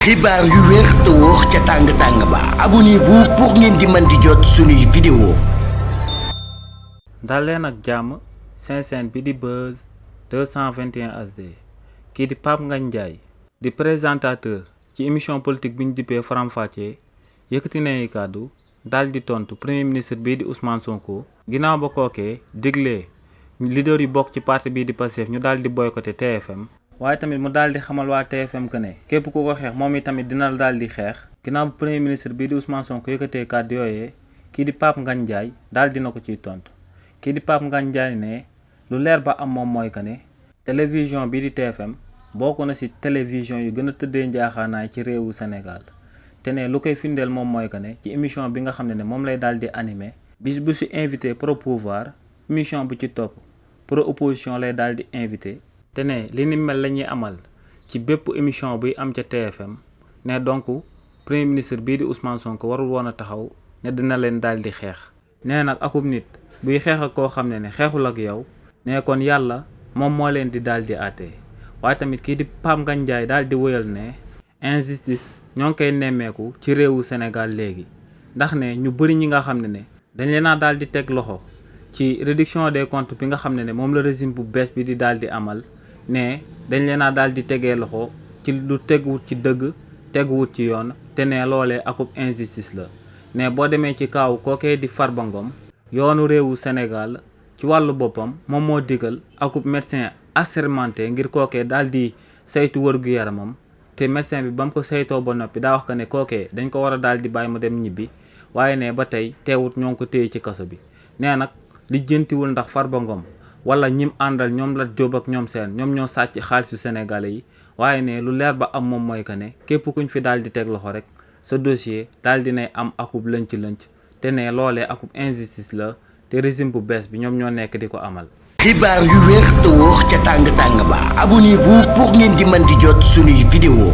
xibaar yu wér te wóor ca tàng ba abonnez-vous pour ngeen di mën di jot suñuy vidéo. dal leen ak jàmm seen chaîne bi di Buzz 221 HD kii di Pape Ngagne Ndiaye di présentateur ci émission politique bi ñu dippee Faram Facce yëkkati nañu kàddu daal di tontu premier ministre bii di Ousmane Sonko ginnaaw ba kookee diglee leader yu bokk ci parti bii di Pastef ñu daal di boycotté TFM. waaye tamit mu daal di xamal waa TFM que ne képp ku ko xeex moom itamit dina daal di xeex ginnaaw bu premier ministre bii di Ousmane Sonko yëkkatee kàddu yooyee kii di Pape Ngagne Ndiaye daal dina ko ciy tontu kii di Pape Ngagne Ndiaye ne lu leer ba am moom mooy que ne télévision bii di TFM bokk na ci télévision yu gën a tëddee njaaxaanaay ci réewu Sénégal te ne lu koy firndeel moom mooy que ne ci émission bi nga xam ne moom lay daal di animé bis bu ci invité pro pouvoir émission bu ci topp pro opposition lay daal di invité. te ne li ni mel la ñuy amal ci bépp émission buy am ca TFM ne donc premier ministre bii di Ousmane Sonko warul woon a taxaw ne dina leen daal di xeex. nee nag akub nit buy xeex ak koo xam ne xeexul ak yow ne kon yàlla moom moo leen di daal di àtte waaye tamit kii di Pape Ngagne Ndiaye daal di wëyal ne injustice ñoo ngi koy nemmeeku ci réewu Sénégal léegi ndax ne ñu bëri ñi nga xam ne dañ leen a daal di teg loxo ci réduction des comptes bi nga xam ne moom la régime bu bees bi di daal di amal. ne dañ leen a daal di tegee loxo ci lu teguwut ci dëgg teguwut ci yoon te ne loolee akub injustice la ne boo demee ci kaaw kookee di Farba Ngom yoonu réewu Sénégal ci wàllu boppam moom moo digal akub médecin assermenté ngir kookee daal di saytu wër-gu-yaramam te médecin bi ba mu ko saytoo ba noppi daa wax que ne kookee dañ ko war a daal di bàyyi mu dem ñibbi waaye ne ba tey teewut ñoo ngi ko téye ci kaso bi nee nag lijjantiwul ndax Farba Ngom wala ñim àndal ñoom la jóob ak ñoom seen ñoom ñoo sàcc xaalisu sénégalais yi waaye ne lu leer ba am moom mooy que ne képp kuñ fi daal di teg loxo rek sa dossier daal di nay am akub lënc-lënc te ne loolee akub injustice la te régime bu bees bi ñoom ñoo nekk di ko amal. xibaar yu wér te wóor ca tàng ba abonnez-vous pour ngeen di mën di jot suñuy vidéo.